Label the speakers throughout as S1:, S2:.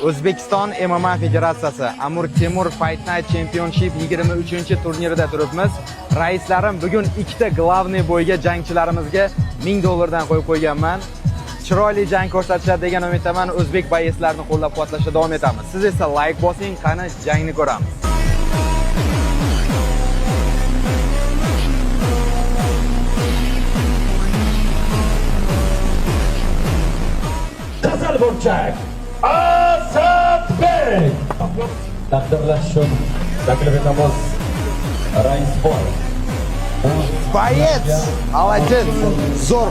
S1: O'zbekiston MMA Federatsiyasi Amir Temur Fight Night Championship 23-turnirida turibmiz. Raislarim, bugun ikkita главный бой ga jangchilarimizga 1000 dollardan qo'yib qo'yganman. Chiroyli jang ko'rsatishadi degan umiddaman. O'zbek боец larini qo'llab-quvvatlashda davom etamiz. Siz esa like bosing, qani jangni ko'ramiz.
S2: Qizil burchak, Asadbek.
S3: Taqdirlash uchun taklif etamiz Raisboy.
S1: Боец! Молодец! Zo'r.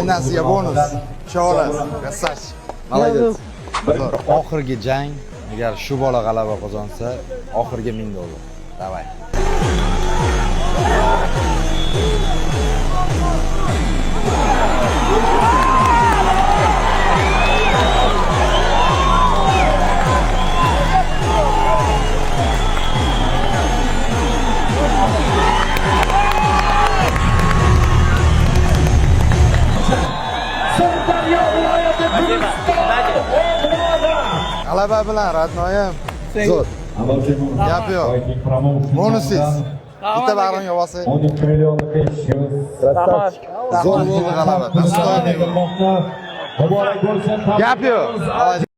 S1: Enasiga bonus. Cho'las, красавчик. Молодец. Zo'r. Oxirgi jang, agar shu bola g'alaba qozonsa, oxirgi 1000 dollar. Давай.
S2: Sirdaryo viloyati, Guliston obloni.
S1: G'alaba bilan, родной im. Zo'r.
S3: Amir Temur
S1: Gap yo'q.
S3: Fighting Promotion
S1: Bonusiz. Bitta bag'rimga bosing.
S3: 12 million 500.
S4: Rahmat.
S1: Zo'r bo'ldi g'alaba. Достойный.
S3: Muborak bo'lsin.
S1: Gap yo'q.